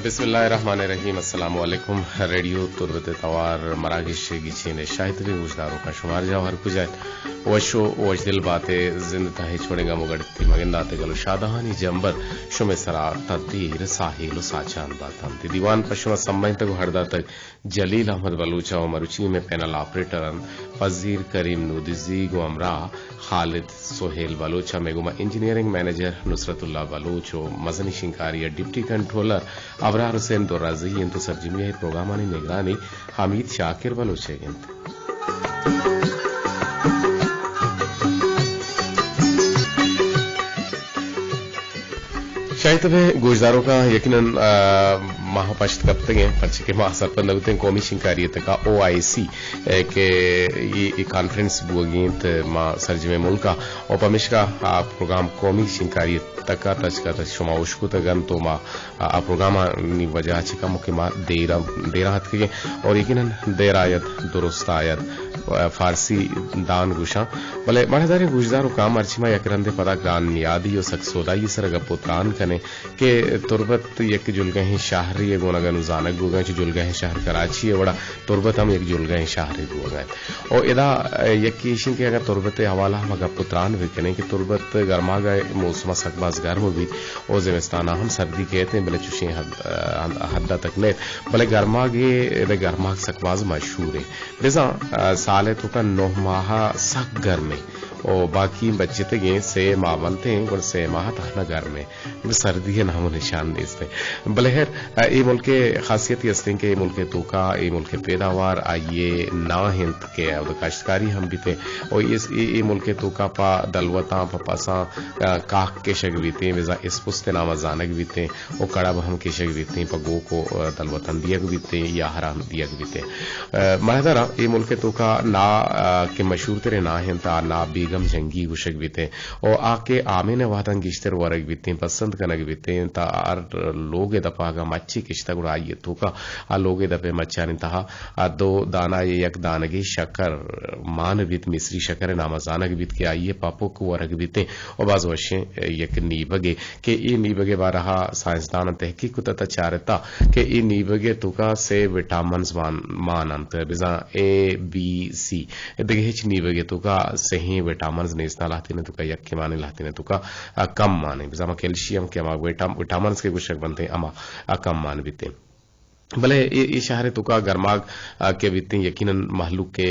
بسم اللہ الرحمن الرحیم۔ السلام علیکم۔ ریڈیو تربت ءِ توار مراگش ءِ گچین ءِ شاہتبیں گوشداروکاں، شمار جاہ ہر کجا ات، وش و وشدل بات ءُ زند تہ ہچ وڑیں گم و گڑتی مگندات ءُ گل و شادہانی جمبر شمے سرا تدیر ساہیل و ساچان بات انت۔ دیوان پہ شما سمجھتگ و ہر داتگ جلیل احمد بلوچ ءَ، و مروچی مئے پینل آپریٹر انت پذیر کریم نودزی، گوں ہمراہ خالد سہیل بلوچ ءَ، مئے گوما انجینئرنگ منیجر نصرت اللہ بلوچ و مزنی شنکاری ءَ ڈپٹی کنٹرولر ابرار حسین درازئی انت و سرجمی ءِ پروگرامانی نگرانی حمید شاکر بلوچ ئیگ انت۔ شاہتبیں گوشداروکاں یقیناً، آ، ما پشت کپتگیں، پرچہ کہ ما سرپد نہ بوتیں قومی شنکاری ءِ تکا او آئی سی، اے، کہ اے، اے کانفرنس بوگی انت ما سرجمیں ملکا، و پمیشکا آ پروگرام قومی شنکاری ءِ تکا تچکا تچ شما اشکتگ انت و ما آ، آ پروگرامانی وجہ چہ کمو کہ ما دیر، دیرا اتکگیں اور یقیناً دیر آید درست آید، آ، فارسی دان گوشاں۔ بلے مہداریں گوشداروکاں، مرچی ما یک رندے پدا گران نیادی و سک سودائی سر گپ و تران کنیں کہ تربت یک جلگہیں شہرے گون اگاں نوں زانگ بوگاں، چہ جلگہیں شہر کراچی ءِ وڑا تربت ہم یک جلگہیں شہرے بوگا انت۔ و ادا، آ، یکے ایش انت کہ اگاں تربت ءِ حوالہ ما گپ و تران بکنیں کہ تربت گرماگ ءِ موسم ءَ سک باز گرم بیت، و زمستان ءَ ہم سردی کیت انت، بلے چوشیں حد، آ، حد ءَ تک نیت۔ بلے گرماگ ءِ، ادا گرماگ سک باز مشہور انت۔ بزاں، آ، سال ءِ توکا نہ ماہ سک گرم انت۔ و باقی بچتگیں سے ماہ بنت انت، گڑا سے ماہ تہنا گرم انت۔ سردی ءِ نام و نشان نیست انت۔ بلے ہیر، آ، اے ملک ءِ خاصیتے است انت کہ اے ملک ءِ توکا، اے ملک ءِ پیداوار، آئی ءِ ناہ انت کہ اود کاشتکاری ہم بیت انت۔ و اے، اے، اے ملک ءِ توکا پہ دلوتاں، پہ پساں، آ، کاک کشگ بیت انت، بزاں اسپست ءِ نام ءَ زانگ بیت انت، و کڑب ہم کشگ بیت انت، پہ گوک و، آ، دلوتاں دیگ بیت انت یا ہران دیگ بیت انت۔ آ، مہدارا اے ملک ءِ توکا ناہ، آ، کہ مشہور تریں ناہ انت، آ ناہ بیگم جنگی گوشگ بیت انت۔ و آ کہ آمین ءِ وہداں گیشتر ورگ بیت انت، پسند کنگ بیت انت، تہ ہر لوگ ءِ دپا اگاں مچے کشتہ گڑا آئی ءِ توکا آ لوگ ءِ دپ ءِ مچانی تہا آ دو دانہ ءِ یک دانگے شکر مان بیت، مصری شکر ءِ نام ءَ زانگ بیت کہ آئی ءِ پاپک ورگ بیت انت و باز وشیں یک نیبگے کہ اے نیبگ ءِ بارہ ءَ سائنسداناں تحقیق کتہ تہ چارتہ کہ اے نیبگ ءِ توکا سے وٹامنز مان، مان انت، بزاں اے، بی، سی۔ دگہ ہچ نیبگ ءِ توکا سہیں وٹامنز نیست، لہتین ءِ توکا یکے مان انت، لہتین ءِ توکا، آ، کم مان انت۔ بزاں ہما کیلشیم کہ ہما وٹام-، وٹامنز کہ گوشگ بنت انت، ہما، آ، کم مان بیت انت۔ بلے اے، اے شہر ءِ توکا گرماگ، آ، کہ بیت انت، یقیناً مہلوک ءِ،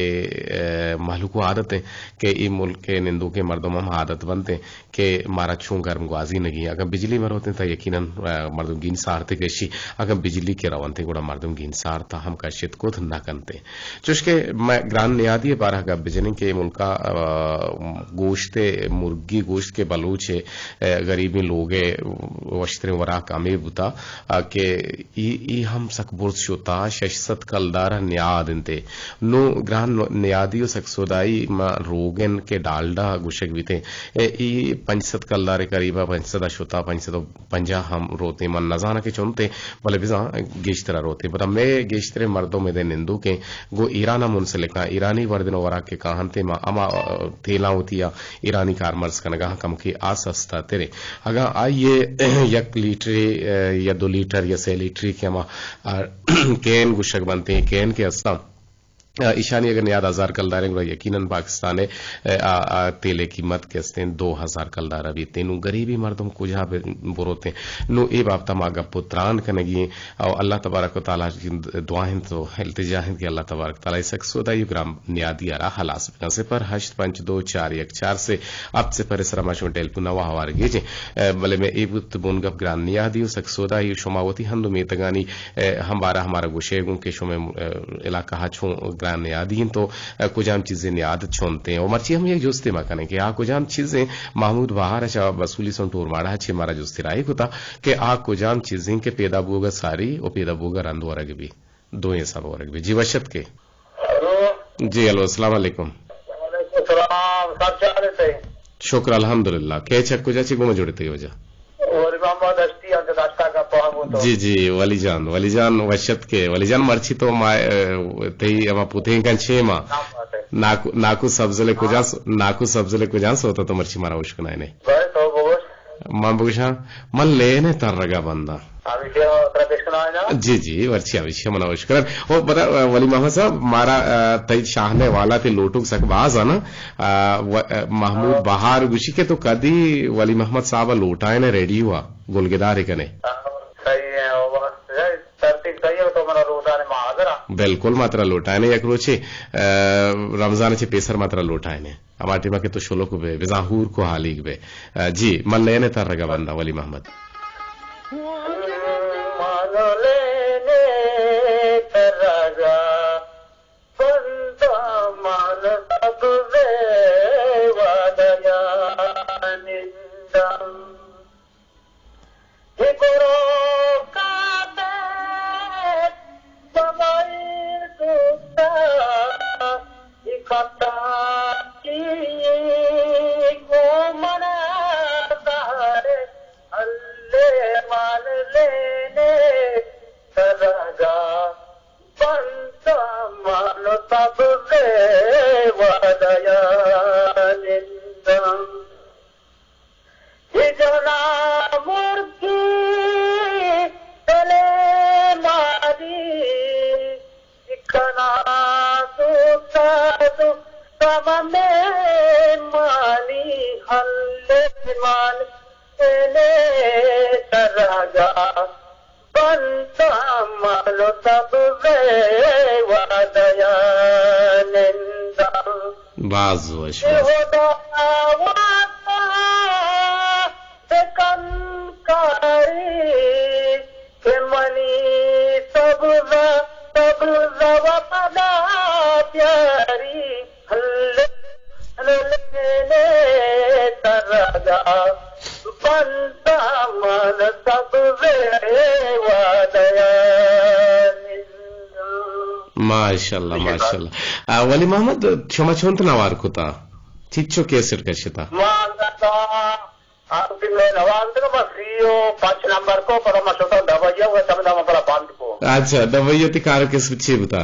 آ، مہلوک ءِ عادت انت کہ اے ملک ءِ نندوکیں مردم ہم عادت بنت انت کہ مارا چون گرم گوازینگی۔ اگاں بجلی مہ روت انت تہ یقیناً، آ، مردم گین سارت کشی۔ اگاں بجلی کہ رونت انت گڑا مردم گین سارت ہم کشت کت نہ کنت انت۔ چوشکہ مئے گران نیادی ءِ بارہ ءَ گپ بجنیں کہ اے ملکا، آ، گوشت ءِ، مرگی گوشت کہ بلوچ ءِ، آ، غریبیں لوگ ءِ وشتریں وراک ہمے بوتا، آ، کہ ای، ای ہم سک برز شتا، شش سد کلدار ءَ نیاد انت۔ نوں گران نیادی و سک سودائی ما روگن کہ ڈالڈا گوشگ بیت انت، اے، ای پنچ سد کلدار ءِ قریبا، پنچ سد ءَ شتا، پنچ سد و پنجاہ ہم روت انت، من نزاناں کہ چنت انت، بلے بزاں گیشتر ءَ روت انت۔ پدا مئے گیشتریں مردم ادے نندوک انت، گوں ایران ءَ منسلک انت، ایرانی وردن و وراک کہ کاہنت انت، ما ہما، آ، تیلاں وتی آ ایرانی کارمرز کنگا ہم کمکے آ سستا تر انت۔ اگاں آئی ءِ یک لیٹرے، آ، یا دو لیٹر یا سے لیٹرے کہ ہما، آ، کین گوشگ بنت انت، کین کہ استاں، آ، ایشانی اگر نیاد ہزار کلدار انت، گڑا یقیناً پاکستان ءِ، آ، آ، آ تیل ءِ قیمت کہ است انت، دو ہزار کلدار ءَ بیت انت۔ نوں غریبیں مردم کجا بہ-، بروت انت؟ نوں اے بابت ءَ ما گپ و تران کنگی ایں۔ او اللہ تبارک و تعالی ءَ دعا انت و التجا انت کہ اللہ تبارک و تعالی سک سودائی و گران نیادی ءَ را ہلاس بکن۔ صفر ہشت پنچ دو چار یک چار سے ہپت صفر ءِ سرا ما شمئے ٹیلیفون ءَ ہوار گیجیں۔ آ، بلے مئے اے بوت بنگپ گران نیادی و سک سودائی و شما وتی ہند و میتگانی اے، ہم بارہ ہمارا گوشے گوں کہ شمئے، اے، علاقہ ءَ چون گران نیادی انت و، اے، کجام چیزے نیاد چونت انت۔ و مرچی ہم یک جستے ما کنیں کہ آ کجام چیزیں، محمود بہار ءَ چہ بسولی سنٹور ماڑا ءَ چہ مارا جستے راہی کتا کہ آ کجام چیزیں کہ پیدا بوگ ءَ ساری و پیدا بوگ ءَ رند ورگ بی، دوئیں حساب ورگ بی۔ جی وش اتکے۔ ہلو۔ جی ہلو، السلام علیکم۔ وعلیکم السلام، سر چارے تھے؟ شکر الحمدللہ۔ کئے چہ کجا چہ گوں ما جڑتگے واجہ؟ ولی محمد ہستی انت داشتا کا پاگو تو۔ جی جی، ولی جان، ولی جان وش اتکے، ولی جان مرچی تو ما، اے، تئی ہما پوتیں کن چے ما۔ نام بات ہے۔ ناکو، ناکو سبزل کجا س-، ناکو سبزل کجا سوتا تو مرچی مارا اشکنائے نے۔ بھائی تو بگوش۔ من بگشاں، من لین ءِ ترگ ءَ بنداں۔ ہمیشی ءَ ترا پیش کناں جناب۔ جی، جی، مرچی ہمیشی ءَ من وش کناں۔ او پدا، آ، ولی محمد صاحب، مارا، آ، تئی شاہنہ ءِ والا تئی لوٹوک سک باز اَنت نا۔ آ، و-، آ، محمود ہاں۔ بہار گوشی کہ تو کدی ولی محمد صاحب ءَ لوٹائینے ریڈیو ءَ گلگدارے کنے۔ ہاں، صحیح ہے، او بات ہے، ترتیب صحیح ہے، تو منا لوٹائینے ما حاضر ہاں۔ بالکل، ما ترا لوٹائینے یک روچے، آ، رمضان ءَ چہ پیسر ما ترا لوٹائینے۔ ہما ٹیم ءَ کہ تو شلوک بئے، بزاں ہور کو حالیگ بئے۔ آ، جی، من لین ءِ ترگ ءَ بنداں، ولی محمد۔ من لین ءِ ترگ ءَ بنداں، من سبزیں وادیاں ننداں۔ اے گروک ءَ دئے بمائی دوست ءَ، اے خطا چی گوں من ءَ دارے، ہلے من لین ءِ ترگ ءَ بنداں، من سبزیں وادیاں ننداں۔ اے جنا مرگی دلے مانی، اے کنا دوست ءَ دوست ءَ مہ مانی، ہلے من لین ءِ ترگ ءَ بنداں، من سبزیں وادیاں ننداں۔ باز وش، اے باز۔ خدا واسطہ بکن کاری کہ منی سبز، سبز وطن ءَ پیاری۔ لین ءِ ترگ ءَ بنداں، من سبزیں وادیاں ننداں۔ ماشاءاللہ، ماشاءاللہ۔ آ، ولی محمد، شما چونت نوار کتا؟ چیچو کیسٹ کشتا؟ ما آ، تئی مئے نوار بوتگ، ما سی و پنچ نمبر کو، پدا ما شتاں دبئی ءَ، و چمدا ما پدا بند کو۔ اچھا، دبئی ءَ تئی کار کس چی بوتا؟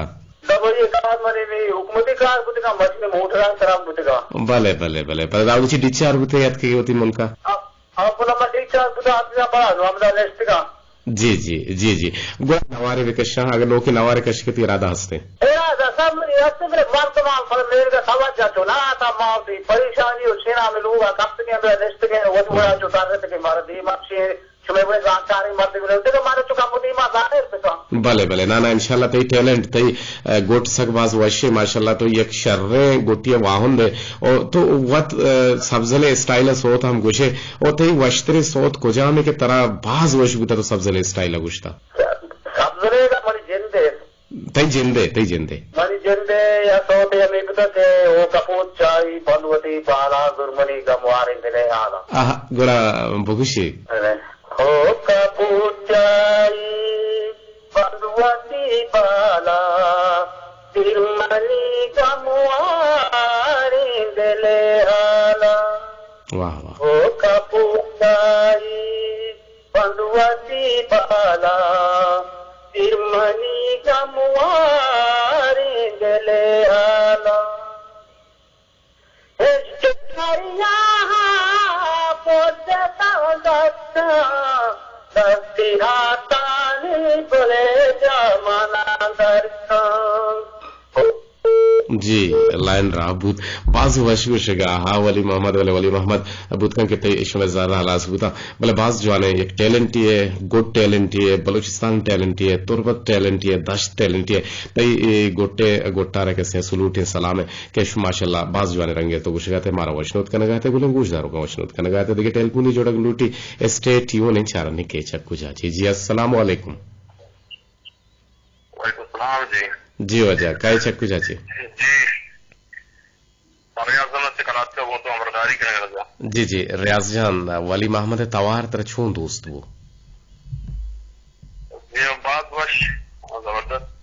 دبئی ءَ کار منی نی حکومتی کار بوتگاں، مچ میں موٹراں خراب بوتگاں۔ بلے، بلے، بلے۔ پدا داود چی ڈیچار بوتے یاد کہ وتی ملکا؟ آ، آ، پدا ما ڈیچار بوتا، آتکگاں پدا، نو ہمدا نشتگاں۔ جی، جی، جی، جی۔ گڑا نوارے بکشاں، اگر نوکیں نوارے کشگ ءِ تئی ارادہ ہستیں۔ ارادہ سب منی ہستیں، بلے مردماں پدا میرگا توجہ چو نہ آتا، ما وتی پریشانی و شیران لوگا کپتگیں، بلے نشتگیں، وتی وڑا چو ترتگیں، مارا دیما شیر، شمئے وڑیں زانتکاریں مردے بلے، دگہ مارا چو کم و دیما ظاہر بکن۔ بلے، بلے، نا، نا، انشاءاللہ تئی ٹیلنٹ، تئی، اے، گٹ سک باز وشے، ماشاءاللہ تو یک شریں گٹی واہندے، او تو وت، اے، سبزلے اسٹائل سوت ہم گوشے، او تئی وشتریں سوت کجامے کہ ترا باز وش بوتا تو سبزلے اسٹائل گوشتا؟ سبزلے دا منی جندے۔ تئی جندے، تئی جندے۔ منی جندے یا سوتے ہمے بوتا کہ او کپوت چائی بند وتی بالا زرمنی گمواریں دلے حالا۔ آہا، گڑا بگوشی۔ او کپوت چائی بند وتی بالا زرمنی گمواریں دلے حالا۔ واہ، واہ۔ او کپوت چائی بند وتی بالا، پیر منی گمواریں دل ءِ حالا۔ عشق دریاہاں پُترتاں دستاں، دستی ہاتانی گل ءِ جاماناں درکاں۔ جی، لائن راہ بوت۔ باز وش گوشگا، ہا ولی محمد، ولے ولی محمد بوت کن کہ تئی شمئے زر ہلاس بوتاں، بلے باز جوانیں یک ٹیلنٹے ئے، گڈ ٹیلنٹے ئے، بلوچستان ٹیلنٹے ئے، تربت ٹیلنٹے ئے، دشت ٹیلنٹے ئے۔ تئی اے گٹے، گٹارا کسے سلوٹیں سلامے کہ شما ماشاءاللہ باز جوانیں رنگے تو گوشگا تے، مارا وشنود کنگا تے، گلیں گوشداروکاں وشنود کنگا تے۔ دگہ ٹیلیفونی جوڑگ لوٹی، اسٹے ٹیون ایں، چارانی کیچک کجا چے۔ جی، السلام علیکم۔ وعلیکم السلام جی۔ جی واجہ، کئے چہ کجا چے؟ جی۔ ریاض احمد چہ کلات ءَ گوں تو ہمراہداری کنگ ءَ لگا۔ جی جی، ریاض جان، ولی محمد ءِ توار ترا چون دوست بو؟ جی، باز وش، زبردست۔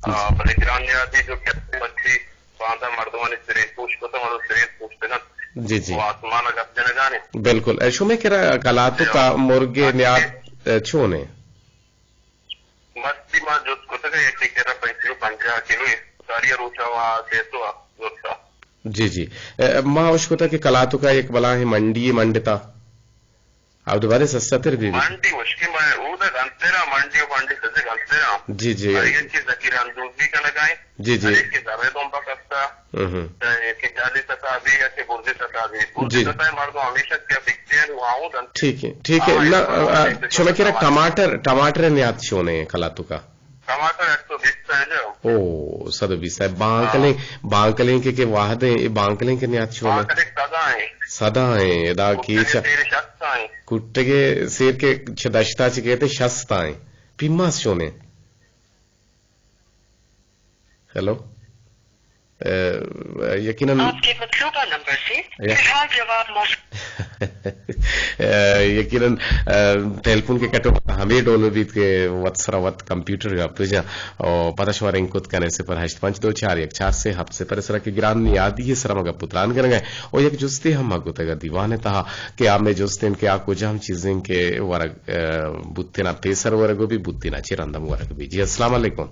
آ، بلے گران نیازی جو کہ مرچی باندا مردمانی سرین پوش کتگ، مردم سرین پوشتگ انت۔ جی جی۔ و آسمان ءَ گپ جنگانی۔ بالکل۔ اے شمے کرا کلاتک ءَ مرگ ءِ نیاد، اے، چون ایں؟ مستی ما جست کتگ، یکے کرا پنچ سد و پنجاہ کلو ایں۔ ساری ءَ روچا وا سیسو ءَ زرتا۔ جی جی۔ اے، ما اشکتا کہ کلاتک ءَ یک بلاہیں منڈی ئے منڈتا۔ اب دوبارہ سستا تر بی بی۔ منڈی وشکی میں او دا گنترا، منڈی و منڈی سزے گنترا۔ جی، جی۔ ہر یک چیز کی رندوزی کنگائیں۔ جی، جی۔ ہر یک چیز ہمیں تم پا سستا۔ ہم، ہم۔ چاہے کہ جالی ستا بھی یا کہ برزی ستا بھی۔ برزی جی۔ ستا مردم ہمیشہ کیا بکتے ہیں، وہ آؤں دن۔ ٹھیک ہے، ٹھیک ہے۔ ہاں، نہ، یہ آ، بات ہے۔ شما کرا ٹماٹر، ٹماٹر نیات چونے کلا تو کا؟ ٹماٹر ایک سو بیس ہے جو۔ او، سد و بیس ہے۔ بانکلیں، ہاں۔ بانکلیں کے، کے واحد ہیں، اے بانکلیں کے نیات چونے؟ بانکلیں سدا ہیں۔ سدا ہیں، ادا کٹگے کیچا۔ سیر شست ہیں۔ کٹگے سیر کے چھ دشتا چکے تے شست ہیں۔ پیماس چونے؟ ہیلو؟ اے، یقیناً آپ کے مطلوبہ نمبر سے یا۔ فی الحال جواب موصول۔ اے، یقیناً، اے، ٹیلیفون کے کٹو ہمیں ڈول بیت کہ وت سرا وت کمپیوٹر گپ جا او پدا شما رنگ کت کنے صفر ہشت پنچ دو چار یک چار سے ہفت صفر سرا کہ گران نیادی سرا مگا پتران گرنگا او یک جستے ہم مگوتگا دیوان تہا کہ آ مئے جست انت کہ آ کجام چیزیں کہ ورگ، اے، بوتینا پیسر ورگ بی، بوتینا چہ رندم ورگ بی۔ جی، السلام علیکم۔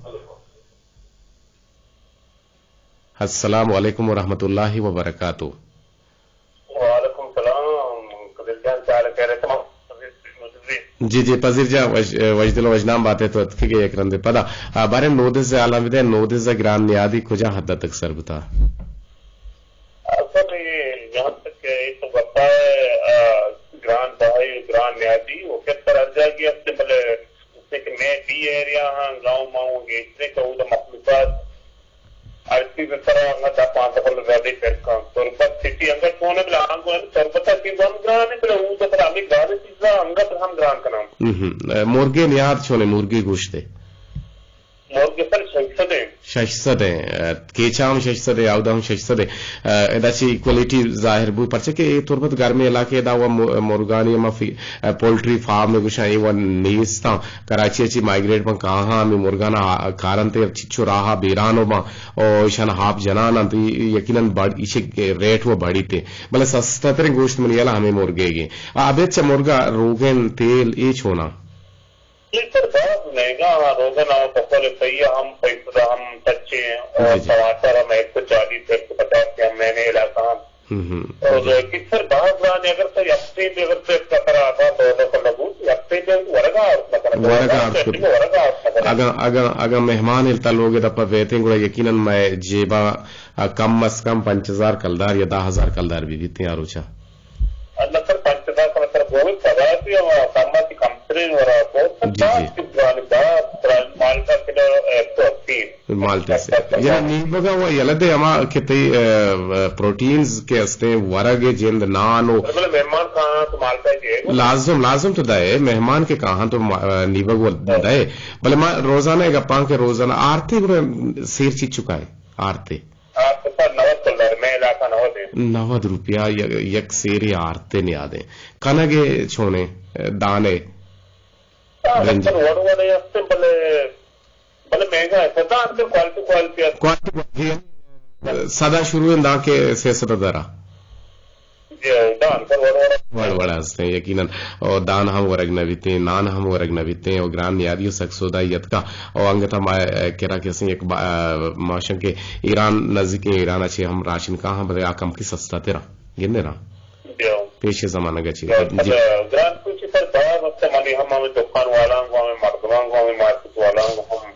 السلام علیکم ورحمۃ اللہ وبرکاتہ۔ وعلیکم السلام، قدیر جان، کیا حال ہے؟ خیریت ہے؟ جی، جی، پذیر جان، وژ-، وژدل و وژنام باتے تو اتکگے یک رندے پدا۔ آ، بارے نودز عالم دے، نودز گران نیادی کجا حد تک سر بتا؟ اصل یہ جہاں تک کہ یہ تو بتا ہے، آ، گران بہائی، گران نیادی، وہ کس طرح جا گیا، بلے اس سے کہ میں بی ایریا ہاں، گاؤں ماؤں گے، اس سے کہ وہ تو مخلوقات ہر چیز سرا انگت دہ پانزدہ پلو زیادہ پر کن۔ تربت سٹی انگت چونے بلے آنگو ہے، تربت کی گم گران ہے، بلے اود پر ہمیں گانے چیزا انگت ہم گران کنم۔ ہم، ہم۔ اے، مرگے نیاد چونے، مرگے گوشتے؟ مرگے پر شش سد ہیں۔ شش سد ہیں۔ اے، کیچا ہم شش سد ہیں، آودا ہم شش سد ہیں۔ اے، ادا چی کوالٹی ظاہر بو، پرچہ کہ اے تربت گرمی علاقے دا و م-، مرگانی ہم فی-، اے، پولٹری فارم گوشاں اے و نیستاں۔ کراچی ء چہ مائیگریٹ بن کاہاں ہمے مرگان ء کارنت ء چچو راہ ء بیران و باں او ایشان ء ہاپ جنان انت، یقیناً بڑ-، ایشی ریٹ و بڑیت، بلے سستہ تریں گوشت منی ہیال ء ہمے مرگیگ انت۔ آ ابید چہ مرگ ء روگن، تیل اے چوناں؟ اے سر باز مہنگا آں، روگن آں، پکول پہیہ ہم پیسدہ ہم تچیں، اور جی، جی۔ ٹماٹر ہم ایک سو چالیس، ایک سو پچاس کے ہم مہنگے علاقہ ہم۔ ہم، ہم۔ اور جی۔ کس سر باز گران ہے، اگر تو یک ٹیم بھی اگر تو ایک سفر آتا تو اگر تو لگو، یک ٹیم بھی ورگا آرت نہ کرنا۔ ورگا آرت نہ کرنا۔ اگاں، اگاں، اگاں مہمان التا لوگ دپا بیتیں گڑا یقیناً مئے جیبا، آ، کم از کم پنچ ہزار کلدار یا دہ ہزار کلدار بھی بیتیں آ روچا۔ اللہ سر پنچ ہزار کلدار بہت پدا سی ہم کم از کم ترین ورا بہت جی، جی۔ باز گران، باز گران، مالٹا کلو ایک سو اسی۔ مالٹا سے۔ یعنی نیمگ ء و یلہ دے ہما کہ تئی، ا، ا، پروٹینز کہ استیں، ورگ ء جند، نان و بلے مہمان کاہاں تو مالٹا چاہیے۔ لازم، لازم تو دئے، مہمان کہ کاہاں تو ما-، ا، نیمگ و دئے۔ بلے ما روزانہ ء گپاں کہ روزانہ آرتے گڑا سیر چی چکا ہے؟ آرتے۔ آرتے پر نود کلدار، میں علاقہ نود ہے۔ نود روپیہ یک، یک سیرے آرتے نیادیں۔ کنگ ء چونے، دانے؟ ہاں، برنج۔ وڑ وڑے ہستے بلے بلے مہنگا ہے، سدا انکر کوالٹی، کوالٹی است۔ کوالٹی، کوالٹی ہے۔ سدا شروع ہیں داں کہ سے سدا درا۔ جی، داں انکر وڑ وڑ۔ وڑ وڑ ہستیں، یقیناً۔ او دان ہم ورگ نہ بیتیں، نان ہم ورگ نہ بیتیں، او گران نیادی و سک سودا یتکا۔ او انگتا ما، اے، کرا کسیں یک با-، اے، ماشن کہ ایران نزدیکیں، ایران اچے ہم راشن کا ہم بلے آ کم کی سستا ترا۔ گندے نا؟ جی۔ پیش زمانگ ء چی؟ جی۔ گران کچھ سر بڑا وقت منی ہم ہمیں دکان والاں کو، ہمیں مردماں کو، ہمیں مارکیٹ والاں کو ہم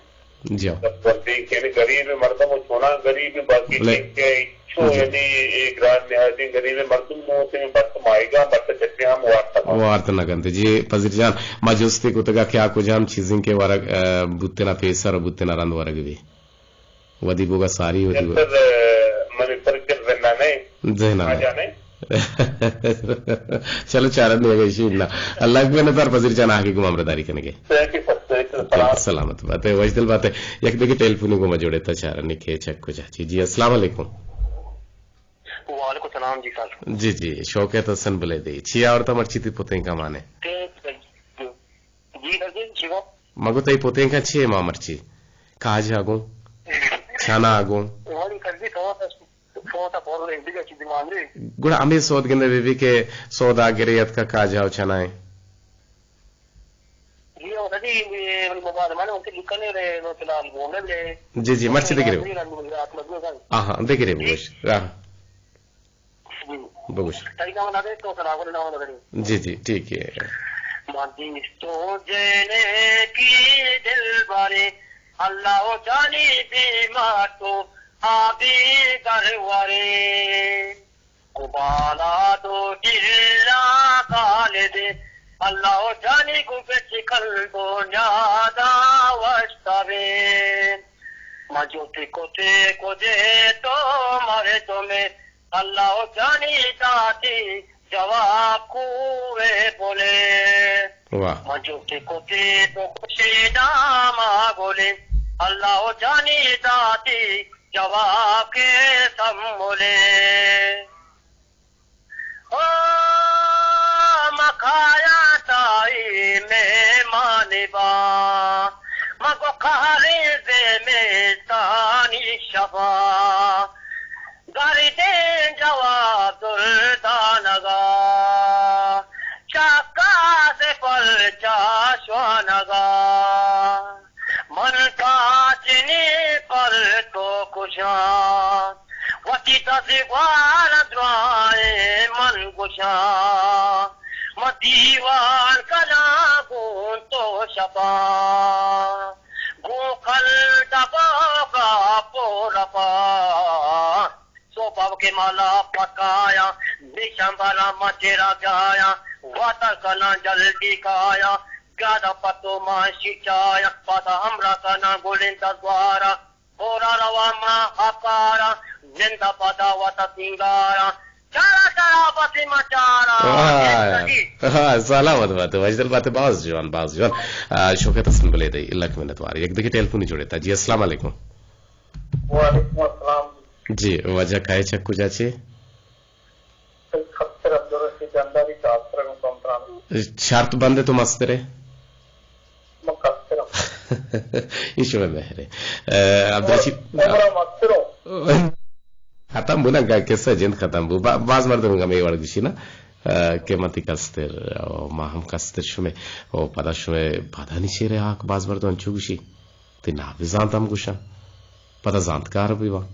جی۔ دستبندی کہ یعنی غریب مردم و چونا غریب باقی بلے۔ ٹھیک ہے، چو جی۔ یعنی اے گران نہادی غریب مردم نو تے بٹ مائیگا، بٹ چٹے ہم وارتا۔ وارت نہ کنتے۔ جی، پذیر جان، ما جستے کتگا کہ آ کجام چیزیں کہ ورگ، ا، بوتنا پیسر و بوتنا رند ورگ بھی۔ ودی بوگا ساری ودی بوگا۔ سر، منی سر کل زندہ نہیں۔ ذہن آ آ نہیں۔ جانے۔ چلو چارت نہیں اگا ایشی نا۔ اللہ اکبر نظر پذیر جان آگے گم امرداری کنگے۔ سلامت بات ہے، وجدل بات ہے۔ یک دیگه ٹیلیفونی گم جوڑے تا چارت نہیں کہ چک کو جا۔ جی، جی، السلام علیکم۔ وعلیکم السلام جی سر۔ جی، جی، شوکت حسن بلے دے۔ چی آورتا مرچی تی پتیں کا مانے؟ جی سر جی، شیوا۔ مگو تئی پتیں کا چی ما مرچی؟ کاج آگوں؟ چنا آگوں؟ وانی کردی سوا سر۔ سودا پر ایک دیگه چیزی مانگی۔ گڑا ہمیں سود گندے بی بی کہ سودا گرے اتکا کاجا و چنائیں۔ جی، او سدی، اے، موبائل مانے، ان کے لکھنے رہے، نو فی الحال گھومنے لے۔ جی، جی، مرچی دگرے۔ آہاں، دگرے جی۔ بگوش۔ آہاں۔ جی۔ بگوش۔ تئی نام نہ دے تو کنا، گل نام نہ دے۔ جی، جی، ٹھیک ہے۔ من دیست تو جینے کی دل بارے، اللہ جانی بیمار تو آبی درورے۔ گبالا دو گلا خالد، اللہ جانی گو بچکل دنیا دا وشتاوے۔ من جوتی کتے کجے تو مردمے، اللہ جانی داتی جواب کوے بولے۔ واہ۔ من جوتی کتے تو خوشی داما گولے، اللہ جانی داتی جواب کے سمولے۔ او مکایا تائی مہمانی با، مگو کاری زمستانی شبا، گاریدیں جواب دردانگا، چکا سے پرچا شوانگا۔ من پاچنی پر تو کشاں، وتی تازی گوار درائیں من گشاں۔ من دیوان کناں گوں تو شپاں، گوں کل دبا کا پورپا۔ سوبا کے مالا پکایا، نیشان بالا ما چیرا گایا، واتر کناں جلدی کایا، گادا پتو ما شیچایا، پادا ہمرا کناں گولیں دزوارا، بورا روا ما اپارا، نندا پدا وتا سنگارا، چارا چارا پسی ما چارا۔ واہ، واہ، سلامت بات، وجدل بات، باز جوان، باز جوان۔ آ، شوکت حسن بلیدئی، لک منت وار۔ یک دگہ ٹیلیفونی جوڑے تا۔ جی، السلام علیکم۔ وعلیکم السلام۔ جی، واجہ کائے چہ کجا چے؟ خطر عبدالرشید جانداری چارتر گوں کمتران۔ شرط بندے تو مسترے؟ من کسترم۔ ایشو مہرے۔ اے، عبدالرشید۔ عمرہ مستروں۔ ختم بو نا، گا-، قصہ جند ختم بو۔ با-، باز مردم گا میں وڑ گشی نا، اے، کہ من تی کستر، او ما ہم کستر شمے، او پدا شمے پدا نی چیرے آک باز مردم انچو گشی۔ تی نابزانت ہم گوشاں، پدا زانتکار بیباں۔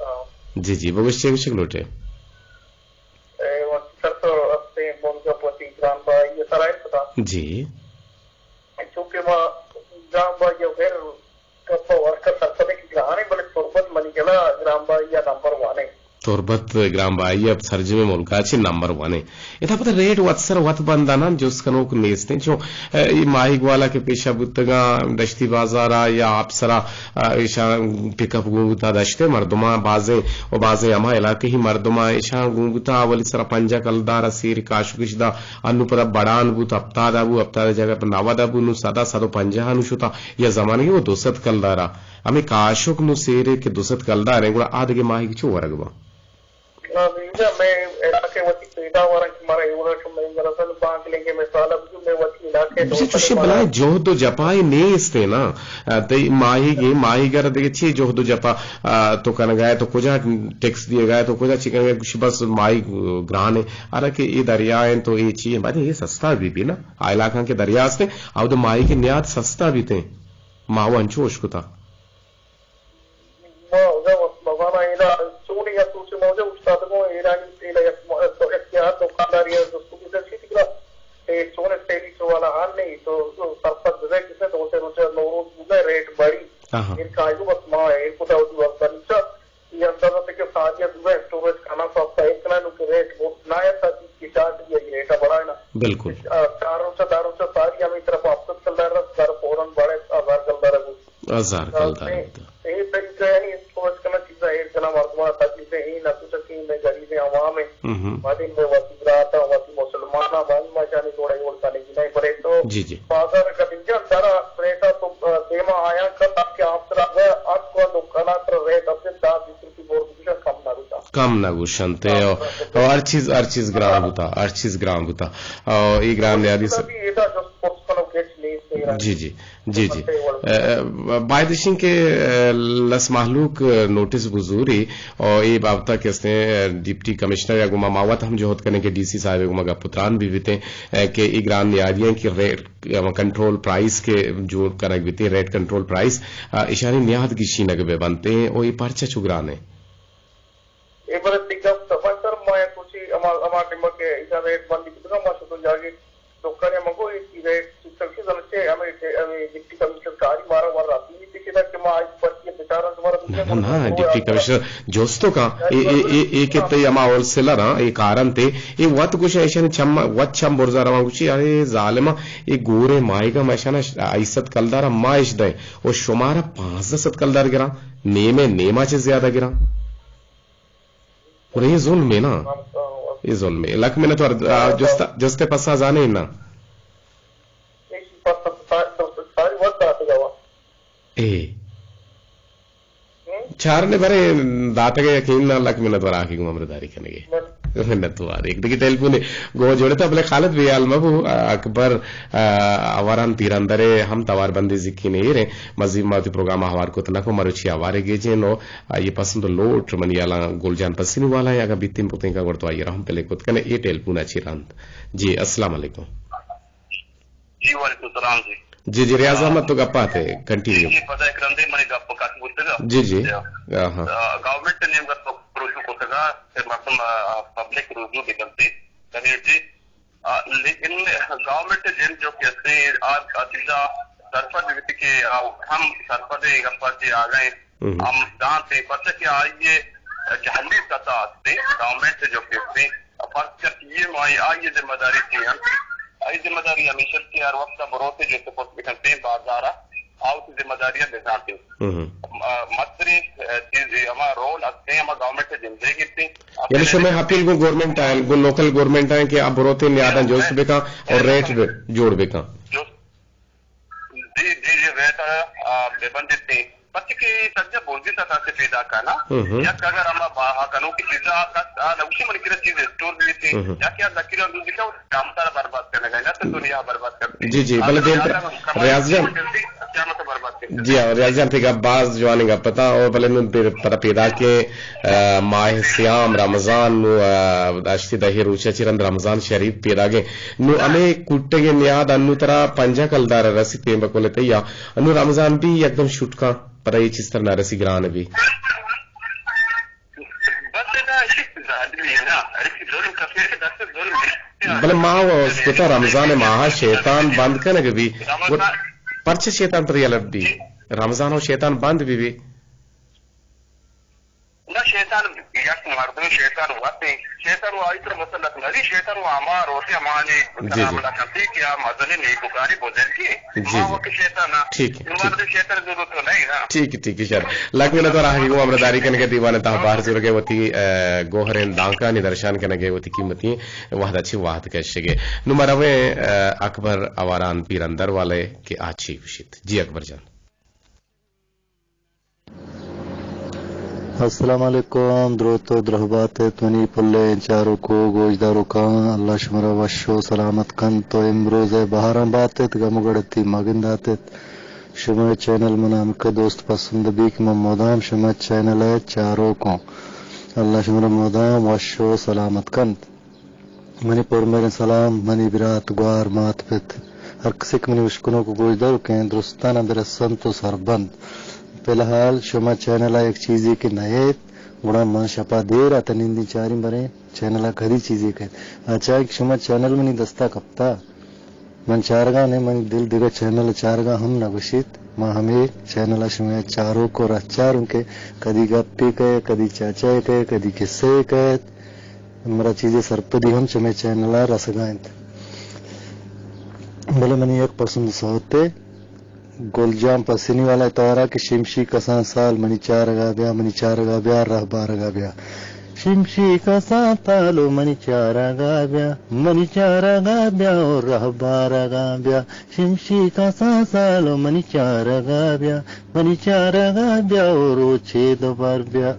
ہاں۔ جی، جی، بگوش چے گوشگ لوٹے؟ اے، وقت سر تو ہستے بنگپ وتی گران بھائی یہ سرائے پتا۔ جی۔ چونکہ ما گران بھائی یہ غیر گپ ورک سرپدے کی گران ہے، بلے تربت منی گلا گران بھائی یا نمبر ون ہے۔ تربت گران بھائی ء سرجمیں ملک ء چہ نمبر ون ء۔ ادا پدا ریٹ وت سر وت بنداناں جست کنوک نیست انت۔ چو، ء، اے ماہیگ والا کہ پیشا بوتگاں دشتی بازار ء یا آپ سرا، ء، ایشاں پک اپ گون بوتا دشت ء مردماں بازیں و بازیں ہما علاقہی مردماں ایشاں گون بوتا اولی سرا پنجاہ کلدار ء سیر کاشکش دا، انو پدا بڑان بوت ہپتاد ء بو، ہپتاد ء جاگہ پہ نود ء بو، نو سد ء سد و پنجاہ ء نو شتا یا زمانگی وہ دو سد کلدار ء۔ ہمے کاشک نو سیرے کہ دو سد کلدار ہیں، گڑا آ دگہ ماہیگ چو ورگ باں؟ نہ، اینجا میں علاقے وتی پیداوار ہیں کہ مارا ایوڑا چو میں دراصل بانک لیں گے، مثال اب جو میں وتی علاقے دو بچے چوشیں سد بلائیں جہد و جپائے نیست ہیں نا۔ آ، تئی ماہیگ، ماہیگر دگہ چی جہد و جپا، آ، تو کنگائے تو کجا ٹیکس دیگائے تو کجا چی کنگائے، کچھ بس ماہیگ گران ہے۔ ارا کہ یہ دریا ہیں تو یہ چی ہیں، بعد یہ سستا بھی بھی نا۔ آ علاقہ کے دریا ہستے، آ تو ماہیگ نیاد سستا بھی تے۔ ماہو انچو اشکتا۔ ما اگاں مزانا ایرا چونی یا سوچ موجہ اوشتاتگوں، ایرانی تیل یک م-، یک یا دکانداری ء جستجو بیت چی تکرا، اے چون سیلی چوالا ہن نہیں تو سرپد بزے کسے دو سے روچہ نوروز بوگا ریٹ بڑی۔ آہا۔ ایر کائیگو بس ما ایر کتا وتی وقت نیچا، یہ اندازہ تے کہ ساری دوگا اسٹوریج کھانا سستا ایر کنا نو کہ ریٹ بہت نہ ہے تا چیز کی چارٹ بھی ریٹ بڑا ہے نا۔ بالکل۔ آ، چار روچہ، دہ روچہ ساری ہمیں طرف ہفت سد کلدار رس، در فوراً بڑے ہزار کلدار گوشت۔ ہزار کلدار بوتا۔ اے طریقہ یعنی سوچ کنا چیزا ایر کنا مردمان تکلیفیں اے نہ سوچا کہ میں غریبیں عوام ہیں۔ ہم۔ وتی میں وتی برات ہیں، وتی مسلمان ہیں، من ما جانے جوڑے اور کنے کی نہیں بڑے تو جی، جی۔ بازار کا دن جان سارا ریٹا تو، آ، دیما آیا کر تاکہ آپ سرا گئے، آپ کو دکانا پر ریٹ اپنے دہ بیس روپے بور بکشن کم نہ روتا۔ کم نہ گوشنت۔ او، او ہر چیز، ہر چیز گران بوتا، ہر چیز گران بوتا۔ او، ای گران نیادی س-، بھی ایدا جست پرس کنو گچ نیست۔ جی، جی، جی، جی۔ اے، اے، باید اشیں کہ، اے، لس مہلوک نوٹس بزوری او ای بابتا کہ استیں، اے، ڈپٹی کمشنر یا گما ماوت ہم جہد کنیں کہ ڈی سی صاحب گما گپ و تران بھی بیتیں، اے، کہ ای گران نیادیاں کہ ریٹ، اے، کنٹرول پرائس کہ جوڑ کنگ بیتیں، ریٹ کنٹرول پرائس، آ، اشانی نیاد گشینگ بہ بنتیں، او ای پرچہ چو گران ہے؟ اے برے تی گپ سفر سر ما یک ہما، ہما ٹائم کہ ایشاں ریٹ بندی کتگا، ما شتو جاگے لوکانی ہم گو، اے چیز ہے، سکسیس ہم چے، ہمیں، ہمیں ڈپٹی کمشنر کاری مارا ور راتی نہیں پیچھے تک کہ ما آئی پرچی بچارا دوبارہ نہ، نہ، نہ، ڈپٹی کمشنر جوستو کا، اے، اے، اے، اے کہ تئی ہما ہول سیلر ہاں، اے کارن تے، اے وت گوشے ایشانی چم، وت چم برزا رواں گوشی، ارے ظالما، اے گورے مائگا ما ایشانا ایست کلدارا ما اش دیں، و شمارا پانزدہ سد کلدار گراں، نیمے نیما چے زیادہ گراں۔ گڑا اے ظلمے نا، اے ظلمے۔ لک منت وار، آ، جست، جست پسا زانے نا۔ اے۔ چار نے برے داتگے یقین نا، لک منت وار آخی گوں امرداری کنگے۔ منت وار۔ ایک دگہ ٹیلیفون گو جوڑتا، بلے خالد بے حال مبو، آ، اکبر، آ، اواران پیراندرے ہم توار بندی زکی نے ایرے۔ مزید ما وتی پروگرام ہوار کت نکو، مروچی ہوارے گیجیں نو۔ آئی ء پسند و لوٹ منی ہیالاں گل جان پسنی والا ء، اگاں بیتیں پتیں کا گڑ تو آئی ء را ہم پلے کت کنے۔ اے ٹیلیفون ء چہ رند۔ جی، السلام علیکم۔ جی، وعلیکم السلام جی۔ جی، جی، ریاض احمد تو گپ ء ات ئے، کنٹینیو۔ جی، پدا یک رندے منی گپ کٹ بوتگا۔ جی، جی۔ آ، ہاں۔ آ، گورنمنٹ ء نیمگا تو پروشو کتگا کہ مردم، آ، پبلک رجوع بکنت، کمیونٹی آ، لیکن گورنمنٹ ء جند جو کہ استیں، آ، آ چیزا سرپد بیت کہ آ ہم سرپد ایں، گپا چہ آگاہ ایں، ہم۔ ہم دانت ایں، پرچہ کہ آئی ء جہلی سطح استیں، گورنمنٹ جو کہ استیں، فرض کر پی ایم آئی، آئی ء ذمہ داری چی انت؟ آئی ذمہ داری ہمیش انت کہ ہر وقت بروت جو سپورٹ بکنت بازار ء، آ وتی ذمہ داری ء بزانت۔ ہم۔ آ، مستریں، آ، چیز ہما رول استیں، ہما گورنمنٹ ء جندے گیتیں۔ یعنی شمئے اپیل گوں گورنمنٹ ء، گوں لوکل گورنمنٹ ء کہ آ بروتیں نیاداں جست بکن اور ریٹ بہ جوڑ بکن۔ جی، جی، جی، ریٹ، آ، بہ بندیت۔ پرچہ کہ سجہ بوزی سطح سے پیدا کنا۔ ہم، ہم۔ یک اگر ہما با-، ہا کنوکی چیزا آ کس، آ نوشی منی کرا چیز اسٹور بیتی۔ ہم، ہم۔ یا کہ آ ذخیرہ دو دکھا، قیامت ء برباد کنگ ء، نہ تو دنیا برباد کرتی۔ جی، جی، بلے دیم پر ریاض جان۔ قیامت ء برباد کرتی۔ جی ہاں، ریاض جان تئی گپ باز جوانیں گپ اتاں، اور بلے نوں پدا پیداکیں، آ، ماہ صیام رمضان نوں، آ، ہشتی دہی روچ ء چہ رند رمضان شریف پیداگیں۔ نوں ہمے کوٹگیں نیاد انوں ترا پنجاہ کلدار رسی تیں بکل تئی یا انوں رمضان بھی یکدم شوٹ کاں، پدا اے چیز تر نہ رسی گران بھی۔ بس ادا اشی ظالمی نا، اشی ظلم کسے دست ظلم ہے۔ بلے ما و اسپتا رمضان ماہ شیطان بند کنگ بی۔ رمضان۔ پرچہ شیطان تر یلہ بی؟ رمضان و شیطان بند بی بی۔ نہ، شیطان یک مردم، شیطان وت ہیں۔ شیطان و آئی تر مسلط نہ بی، شیطان و ہما روتے ہمانی جی، جی۔ سلام علیکم کہ آ مزن نیکوکاری بزرگی۔ جی، ما جی۔ وقت شیطان نا۔ ٹھیک ہے، ٹھیک۔ مردم شیطان ضرورت تو نہیں نا۔ ٹھیک ہے، ٹھیک ہے، شر۔ لک منت وار آخری گوں ہمراہ داری کنگے دیوان تہا بہر زورگے وتی، اے، گوہریں دانکانی درشان کنگے وتی قیمتی وہدا چی وہد کشگے۔ نوں ما رویں، اے، اکبر اواران پیرندر والے کہ آ چی گوشیت۔ جی اکبر جان۔ السلام علیکم، دروت و درہبات ات منی پلیں چاروکو گوشداروکاں، اللہ شمارا وش و سلامت کنت و امروز ء بہاراں بات ات، گم و گڑتی مگندات ات۔ شمئے چینل منا ہمکہ دوست پسند بیت کہ من مدام شمئے چینل ء چاروکوں۔ اللہ شمارا مدام وش و سلامت کنت۔ منی پرمہریں سلام منی برات، گوار، مات پت، ہر کسے کہ منی اشکنوک و گوشداروکیں درستاناں برسنت و سربنت۔ فی الحال شما چینل ء یک چیزے کہ نئیت، گڑا من شپا دیر ء تنندیں چاریں بریں چینل ء کدی چیزے کئیت۔ آ چاہے کہ شما چینل منی دستا کپتا، من چارگاں نے، منی دل دگہ چینل چارگاں ہم نہ گوشیت۔ ما ہمے چینل ء شمئے چاروک و رہچاروں کہ کدی گپے کئے، کدی چاچائے کئے، کدی کسے کئیت۔ مارا چیزے سرپدی ہم چمے چینل ء رسگا انت۔ بلے منی یک پسند سوتے گل جان پسنی والا توارا کہ شمشی کسان سال منی چارگا بیا، منی چارگا بیا، رہ بارگا بیا۔ شمشی کسان سال و منی چارگا بیا، منی چارگا بیا و رہ بارگا بیا۔ شمشی کسان سال و منی چارگا بیا، منی چارگا بیا و روچے دوبار بیا۔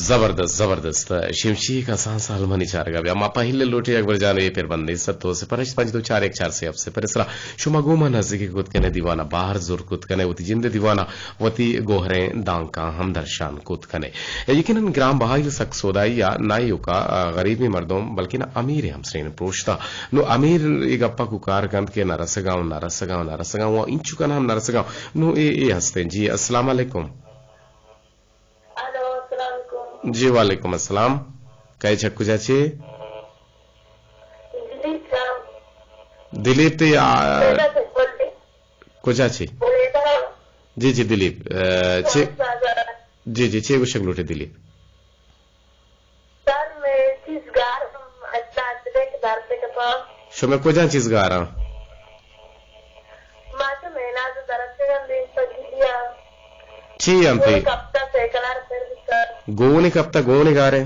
زبردست، زبردست۔ شمشی کسان سال منی چارگا بیا۔ ما پہل لوٹی اکبر جان اے پر بندے ست تو صفر ہشت پنچ دو چار یک چار سے ہفت صفر سرا۔ شما گوما نزدیک کت کنے دیوانا باہر زور کت کنے وتی جند دیوانا وتی گوہریں دانکاں ہم درشان کت کنے۔ یقیناً گران بہائی و سک سودائی یا نہ ایوکا، آ، غریبیں مردم بلکن امیر ہمسرین پروشتا۔ نو امیر اے گپا کوکار کنت کہ نہ رسگاں، نہ رسگاں، نہ رسگاں، و انچو کنا ہم نہ رسگاں۔ نو اے، اے ہستیں۔ جی، السلام علیکم۔ الو، السلام علیکم۔ جی، وعلیکم السلام۔ کئے چہ کجا چے؟ دلیپ صاحب۔ دلیپ تے آ، پیدا سے بولتے۔ کجا چے؟ بولے تھا۔ جی، جی، دلیپ، آ، چے؟ بازار۔ جی، جی، چے گوشگ لوٹے دلیپ؟ سر، میں چیز گار ہم اچھا اچھا دیکھ دار پہ کپا۔ شمے کجا چیز گاراں؟ ما چہ میناز درتے ہم دین پگی دیا۔ چی ہم پی؟ کپتا سائیکل آر پر بکا۔ گونے کپتا گونے گارے؟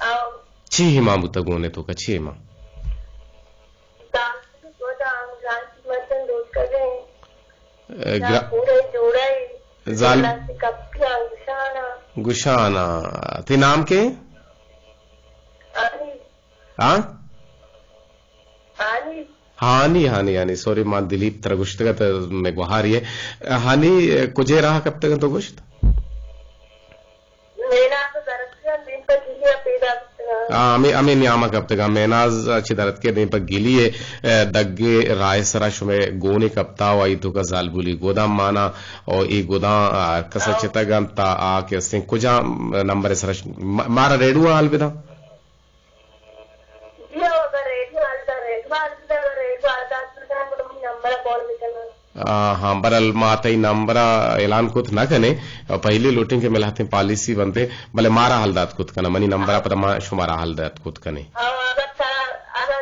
آؤ۔ چی ہما بوتا گونے تو کا چی ہما؟ دانت کو دام جان کی مچن دوست کر گئے۔ اے، گرا-، پورے جوڑے۔ زال-، کپی آنگشانا۔ گشانا۔ تی نام کے؟ آنی۔ ہاں؟ ہانی۔ ہانی، ہانی، ہانی، سوری، ما دلیپ ترا گوشتگ ات، مئے گوہاری ئے۔ ہانی، کجے راہ کپتگ انت تو گوشت؟ میناز درتکگ دیم پہ گلی ءَ پیدا بوتگ۔ آ، ہمے، ہمے نیام ءَ کپتگ۔ میناز چہ درتکے دیم پہ گلی ءَ، اے، دگے راہ سرا شمئے گونے کپتا و آئی توکا زالبولی گوداں مانا و اے گوداں، آ، ہر کس ءَ چتگ انت تا آ کہ استیں کجام نمبر سرا ش-، ما-، مارا ریڈو ءَ حال بداں۔ جی، اگر ریڈیو حال دا، ریڈیو حال دا، اگر ریڈیو حال دا، تو جان کو منی نمبر کال بکناں۔ آ، ہاں، برحال ما تئی نمبر ءَ اعلان کت نہ کنیں۔ پہلی لوٹیں کہ مئے لہتیں پالیسی بنتے، بلے مارا حال دات کت کناں، منی نمبر ءَ پدا ما شمارا حال دات کت کنیں۔ ہاں، اگر تا-، اگر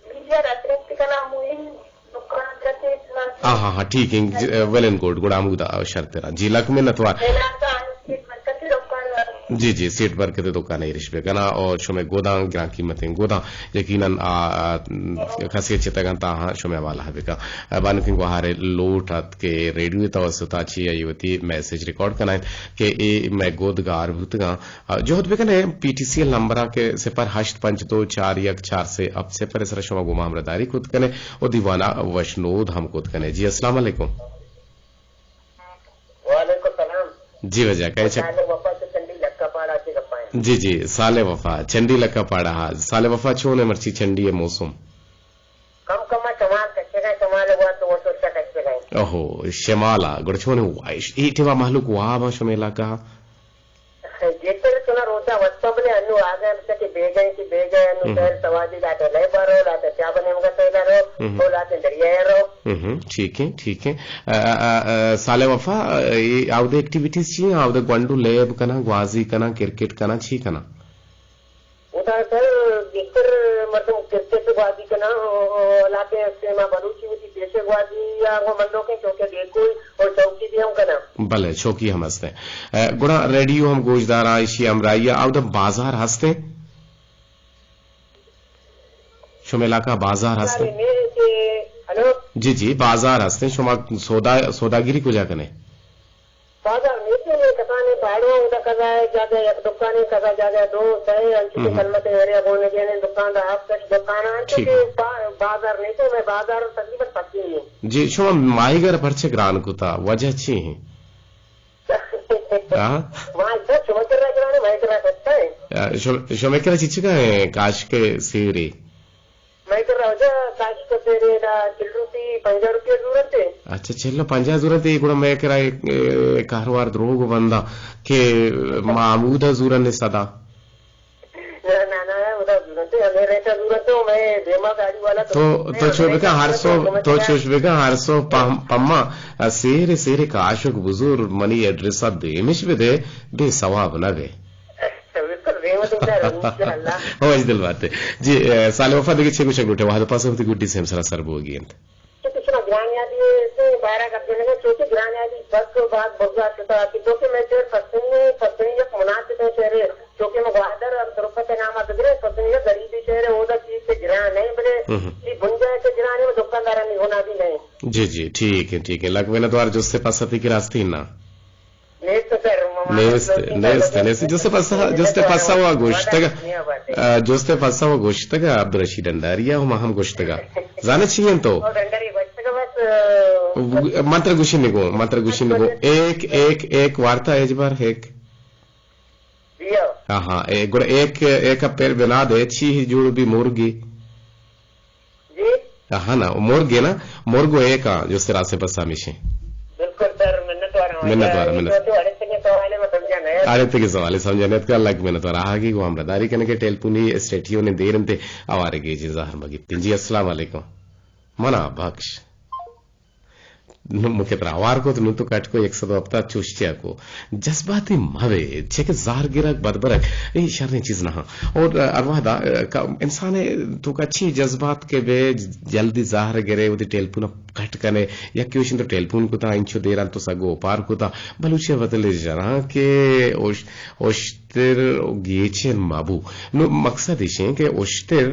ویڈیو رکھتے کنا مہم دکان رکھتے اتنا۔ ہاں، ہاں، ہاں، ٹھیک ہے، جی، ویل اینڈ گڈ، گڑا ہمودا شرتر آں۔ جی، لک منت وار۔ اعلان دا، سیٹ برکت دکان۔ جی، جی، سیٹ برکت دکان ایرش بہ کناں اور شمئے گوداں گران قیمتیں گوداں یقیناً آ، آ، کسے چتگ انت آہاں شمئے حوالہ بکاں۔ آ، بانکیں گوہارے لوٹ ات کہ ریڈیو توسط ءَ چی آئی وتی میسج ریکارڈ کنائینت کہ اے مئے گود گار بوتگاں۔ آ، جہد بکنے پی ٹی سی ایل نمبر ءَ کہ صفر ہشت پنچ دو چار یک چار سے ہفت صفر سر شما گوما ہمراہ داری کت کنے و دیوانہ وشنود ہم کت کنے۔ جی، السلام علیکم۔ وعلیکم السلام۔ جی واجہ، کئے چک؟ صالح وفا چہ چنڈی لکا پاڑا چہ گپائیں۔ جی، جی، صالح وفا، چنڈی لکا پاڑا، ہاں۔ صالح وفا چون ہے مرچی چنڈی ہے موسم؟ کم کم شمال کشگا، شمال ہوا تو وہ سوچا کشگا۔ اوہو، شمالا، گڑ چون ہے وائش؟ اے ٹیما مہلوک واب شمے علاقہ؟ گیتر چنا روچا وستا بلے انو آگا بچا کہ بیگا کہ بیگا انو ہم۔ شہر سوادی لاتے لے بارو، لاتے چا بنے مگا سیدا رو، ہم۔ تو لاتے دریا رو۔ ہم، ٹھیک ہے، ٹھیک ہے۔ آ، آ، آ، صالح وفا، آ، اے آودے ایکٹیویٹیز چی ہیں؟ آودے گونڈو لیب کنا، گوازی کنا، کرکٹ کنا، چی کنا؟ ادا سر، گیتر مردم کرکٹ گوازی کنا، او، او، لاتے استے ما بلوچی وتی پیشے گوازی یا وہ مندوکیں چوکے دیکھوئی اور چوکی بھی ہم کنا۔ بلے، چوکی ہم ہستیں۔ اے، گڑا ریڈیو ہم گوشداراں، ایشی ہمراہی ءَ، آودا بازار ہستیں؟ شمے علاقہ بازار ہستیں؟ ہلو؟ جی، جی، بازار ہستیں۔ شما سودا، سوداگری کجا کنے؟ بازار نیتے، یہ کسانے پاڑو، ادا کزا ہے جاگہ، یک دکانے کزا جاگہ، دو، سہ، انچو کہ کلمت ایریا بولنے دینے، دکان دا ہفت، شش دکان، انچو کہ با-، بازار نیتے، میں بازار تقریباً پکی ہی۔ جی، شما ماہیگر پرچہ گران کتا، وجہ چی ہیں؟ ہاں؟ ماہیگر شما کرا گرانے، ماہیگر کرا سستا ہے۔ آ، شم-، شما کرا چی چکا ہے؟ کاش کے سیری۔ مئے کرا واجہ کاش کو تیرے دا چل روپی، پنجاہ روپی ضرورت ہے۔ اچھا، چل پنجاہ ضرورت ہے، گڑا مئے کرا ایک، اے، کاروار دروگ بندہ کہ محمود ضرورت نے صدا۔ نہ، نہ، نہ، ادا ضرورت ہے، ہمیں ریٹا ضرورت ہے، میں دیما گاڑی والا تو، تو تو چو بکا ہر سو، تو چوش بکا ہر سو پم-، پما، آ، سیر، سیر کاشک بزور منی ایڈریس آ دیمش بدے، بے ثواب نہ بے۔ بالکل، دیما تو انشاءاللہ۔ ہو، اج دل بات ہے۔ جی، اے، صالح وفا دگہ چے گوشگ لوٹے؟ وہد پاسا وتی گڈی سیم سرا سر بوگی انت۔ کہ تو شما گران یادی سے بارہ گپ جنگا، چونکہ گران یادی بس و بعد بگا شتا کہ تو کہ میں شعر پسنی، پسنی یک مناسب شعر ہے، چونکہ میں گوادر اور تربت نام بگرے، پسنی یک غریبی شعر ہے، اودا چیز سے گران نہیں، بلے ہم۔ یہ بنجائے سے گران ہے، وہ دکاندارانی ہونا بھی نہیں۔ جی، جی، ٹھیک ہے، ٹھیک ہے۔ لگ میں نے دوار جس سے پستی کی راستی نا۔ نیست سر، ما نیست، لوٹیں نیست، نیست۔ جست پسا، جست پسا و گوشتگ، آ، جست پسا و گوشتگ عبدالرشید ڈنڈاری ءَ، ہما ہم گوشتگ۔ زانہ چی انت تو؟ او ڈنڈاری گوشتگ بس، آ، من ترا گوشی نگو، من ترا گوشی نگو۔ ایک، ایک، ایک وارتا ایج بار ایک۔ جی ہاں۔ ہاں، ہاں، اے، گڑا ایک، ایک ءَ پیر بنا دے، چی جوڑ بی مرگی۔ جی۔ ہاں نا، مرگ ہے نا، مرگ و ایک آ، جو سرا سے بس ہمیشہ۔ بالکل سر، منت وارا ہوں۔ منت وارا، منت۔ تو، تو اڑے سنگے سوال ہے، مطلب، اڑے تگے سوالے سمجھا نیتکا، لک منت وار آہگی گوں ہمراہ داری کنگے، ٹیلیفونی اسٹیڈیو نے دیر انتے، آوارے گیجیں زہر مگیتیں۔ جی السلام علیکم۔ منا بخش۔ نوں مکے ترا ہوار کت، نوں تو کٹ کو یک سد و ہپتاد چوش چیا کو۔ جذباتی مبے، چہ کہ زہر گرگ، بدبرگ، اے شریں چیز نہ ہاں۔ اور، ارواح دا، انسان تو کا چی جذبات کے بے، جلدی زہر گرے، وتی ٹیلیفون کٹ کنے، یکے اوشن تو ٹیلیفون کتا، انچو دیران تو سگو پار کتا، بلوچی بدل جناں کہ اوش، اوشتر گیچن مبو۔ نو مقصد ایش انت کہ اوشتر،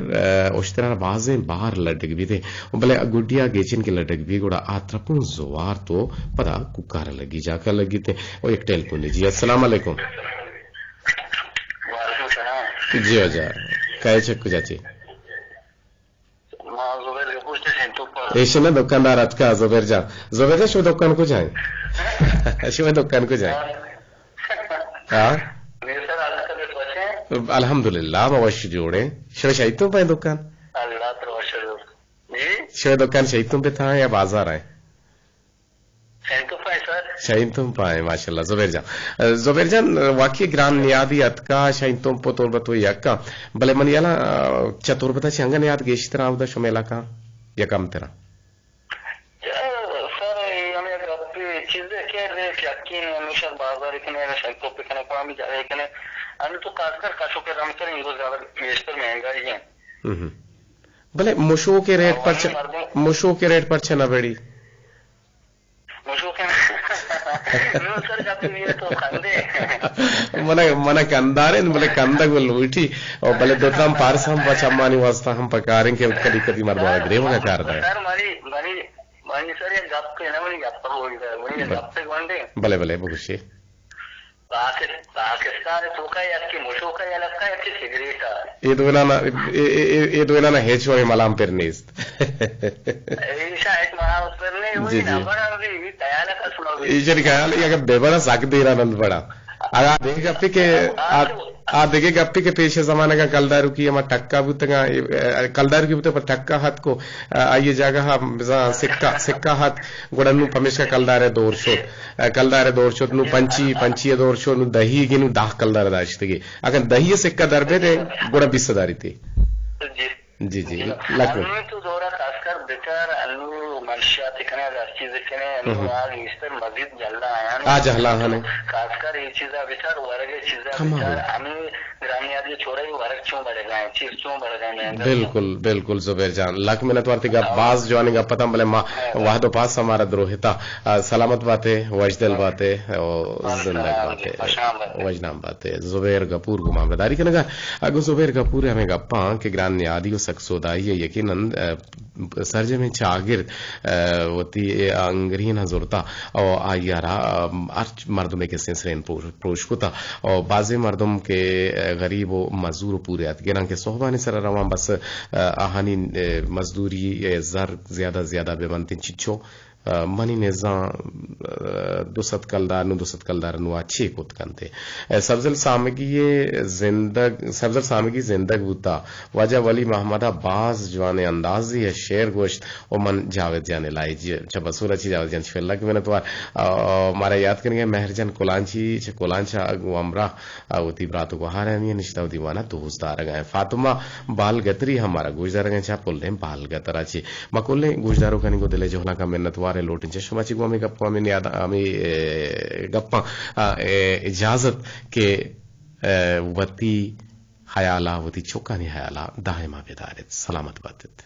اشتران بازیں بار لڈگ بیت، بلے گڈیا گیچن کہ لڈگ بی گڑا آ ترپون زوار تو پدا کوکار لگی، جاکا لگی تے۔ او یک ٹیلیفون جی، السلام علیکم۔ وعلیکم السلام۔ جی واجہ، کئے چہ کجا چے؟ ما زبیر گپور چہ شینتو پر۔ ایش نہ دکاندار اتکا زبیر جان۔ زبیر جان، شما دکان کجا ہیں؟ شما دکان کجا ہیں؟ ہاں؟ میرے سر حالت طبیعت وش ہیں؟ الحمدللہ، ما وش جوڑ ہیں۔ شما شاہی تو پہ دکان؟ اللہ تر وش جوڑ۔ جی؟ شما دکان شاہی تو پہ تھا یا بازار ہے؟ شاہین تمپ ءَ سر۔ شاہین تمپ ءَ، ماشاءاللہ۔ زبیر جان، زبیر جان، واقعی گران نیادی اتکا، شاہین تمپ ءَ تربت و یکا، بلے من یلا چہ تربت ءَ چہ انگا نیاد گیشتر آودا شمے علاقہ یا کم ترا؟ سر، ہمیں گپ چیزے کہ یقین ہمیشہ بازار کنے، شاہین تمپ کنے، پامی جاگہ کنے، ہمیں تو خاص کر کشو کے رم سر، ان کو زیادہ گیشتر مہنگائی ہے۔ ہم۔ بلے مشوک ءِ ریٹ پرچہ، مشوک ءِ ریٹ پرچہ نہ بڑی؟ مشوک ءَ نوں سر گپ نیت تو کندے۔ من، من کنداریں، بلے کندگ و لوٹی۔ او بلے دو تام پارس ہم پہ چمانی واسطہ ہم پکاریں کہ کدی کدی مردم گریوگا کار دے۔ سر منی، منی، منی سر یک گپ کہ نہ منی گپ ہو گیا، منی یک گپ گونڈے۔ بلے، بلے، بگوشی۔ پاکس-، پاکستان ءِ توکا یکے مشوک ءَ یلہ کن، یکے سگریٹ ءَ۔ اے دوئینانا، اے، اے، اے، اے دوئینانا ہچ وڑیں ملام پر نیست۔ ایشاں ہچ ملام پر نہیں، جی، وہی جی۔ نہ بڑا بھی، بھی خیال ہے کس نہ بھی۔ ایشانی خیال ہے اگر بے بڑا سک دیرا نند بڑا۔ اگر آ دگہ گپے کہ آ، آ، آ دگہ گپے کہ پیش زمانگا کلداروکی ہما ٹکا بوتگا، اے، کلداروکی بوتگ پر ٹکا ہت کو، آ، آئی جاگہ بزاں سکہ، سکہ ہت، گڑا نوں پمیشکا کلدار ءِ دور شت۔ ءَ کلدار ءِ دور شت، نوں پنچی، پنچی ءِ دور شت، نوں دہی گی، نوں دہ کلدار داشتگی۔ اگن دہی ءِ سکہ در بیت، گڑا بیست داریتی۔ جی۔ جی، جی، جی۔ لکھ۔ انوں تو دورا خاص کر بچار، انوں منشیات کنے، ہر چیز کنے، انوں آ گیشتر مزید جہلا آیاں۔ آ جہلا آنے۔ خاص کر یہ چیزا بچار، ورگ چیزا بچار، ہمیں گرانی آدی چھوڑا ہی ورگ چون بڑھے گئے، چیز چون بڑھے گئے، مہنگا۔ بالکل، بالکل زبیر جان۔ لکھ منت وار، تئی گپ باز جوانیں گپ اتاں، بلے ما وہد و پاس ہمارا دروہتا۔ آ، سلامت باتے، وشدل باتے، او زندگ باتے، وشنام باتے۔ زبیر گپور گوں ما ہمراہداری کنگا۔ اگو زبیر گپور ہمیں گپاں کہ گران نیادی و سک سودائی ہے، یقیناً، آ، سرجمیں چاگرد، آ، وتی انگرینا زرتا او آئی ءَ را، آ، ہرچ مردمے کہ سنسرین پروش، پروش کتا او بازیں مردم کہ، آ، غریب و مزور و پورے اتگراں کہ صحبانی سرا رواں بس، آ، آہانی، آ، مزدوری ءِ زر زیادہ زیادہ بہ بنتیں چچو، آ، منی نزاں، آ، دو سد کلدار نوں، دو سد کلدار نوں آ چے کت کنتے۔ آ، سبزل سامگی ءِ زندگ، سبزل سامگی زندگ بوتا۔ واجہ ولی محمد ءَ باز جوانیں اندازے ءَ شعر گوشت و من جاوید جان الہی چہ بسول ءَ چہ جاوید جان چہ فلک منتوار۔ آ، مارا یاد کنگے مہر جان کلانچی چہ کلانچ ءَ گوں ہمراہ، آ، وتی برات و گوہارانی نشتہ و دیوان ءَ دوست دارگ ءَ۔ فاطمہ بالگتری ہم مارا گوش دارگ ءَ چہ پلیں بالگتر ءَ چہ۔ ما کلیں گوشداروکانی گوں دل ءِ جہلانکاں منتوار ءُ لوٹیں چہ شما چہ گوں ہمے گپ ءُ ہمے نیاد، ہمے، اے، گپاں، آ، اے، اجازت کہ، اے، وتی ہیالا، وتی چکانی ہیالا دائما بداریت۔ سلامت باتیت۔